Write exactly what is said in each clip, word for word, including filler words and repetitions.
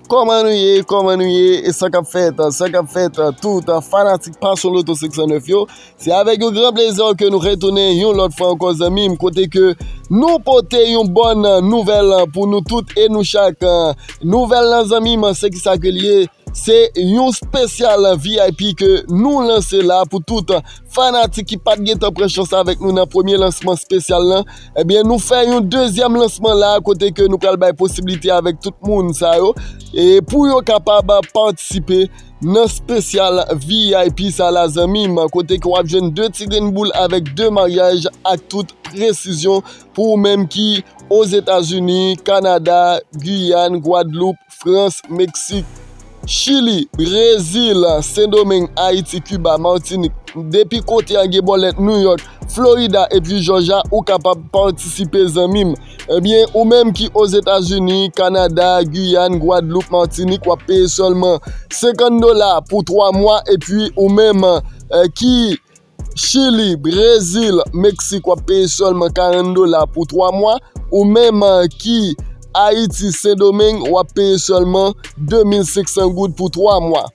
Kòman nou ye? Kòman nou ye? E sa k ap fèt? Sa k ap fèt? Tout fanatik Passion Lotto senk san nèf yo, se avèk yon gran plezi ke nou retounen yon lòt fwa ankò, zanmi m, kote ke nou pote yon bòn nouvèl pou nou tout e nou chak. Nouvèl lan, zanmi m, se ki sa ke l ye? Se yon espesyal V I P ke nou lanse la pou tout fanatik ki pa t gentan pran chans avèk nou nan premye lansman espesyal lan. Ebyen, nou fè yon dezyèm lansman la, kote ke nou pral bay posiblite avèk tout moun sa yo, e pou yo kapab patisipe nan espesyal V I P sa la, zanmi m, kote ke w ap jwenn de ti grenn boul avèk de maryaj ak tout presizyon pou ou menm ki Ozetazini, Kanada, Giyàn, Gwadloup, Frans, Meksik, Chili, Brezil, Sendomeng, Ayiti, Kiba, Matinik, depi kote a gen bòlèt, Nouyòk, Florida epi Jòjya, ou kapab patisipe, zanmi m. Ebyen, ou menm ki Ozetazini, Kanada, Giyàn, Gwadloup, Matinik, w ap peye sèlman senkant dola pou twa mwa, epi ou menm, eh, ki Chili, Brezil, Meksik, w ap peye sèlman karant dola pou twa mwa. Ou menm, eh, ki Ayiti, Sendomeng, w ap peye sèlman de mil senk san goud pou twa mwa.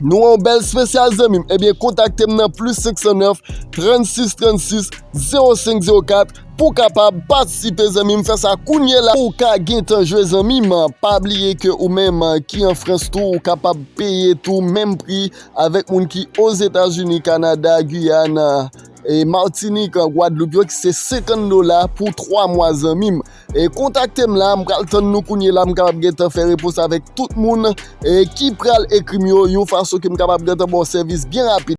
Nou wè yon bèl espesyal, zanmi m. Ebyen, kontakte m nan plis senk san nèf, trannsis trannsis, zewo senk zewo kat pou w kapab patisipe, zanmi m. Fè sa kounye la pou w ka gentan jwe, zanmi m. Pa bliye ke ou menm, eh, ki an Frans tou, ou kapab peye tou menm pri avèk moun ki Ozetazini, Kanada, Giyàn, e Matinik, Gwadloup yo, ki se senkant dola pou twa mwa, zanmi m. E kontakte m la, m pral tann nou kounye la, m kapab gentan fè repons avèk tout moun, e ki pral ekri m yo, yon fason ke m kapab gentan ba w sèvis byen rapid.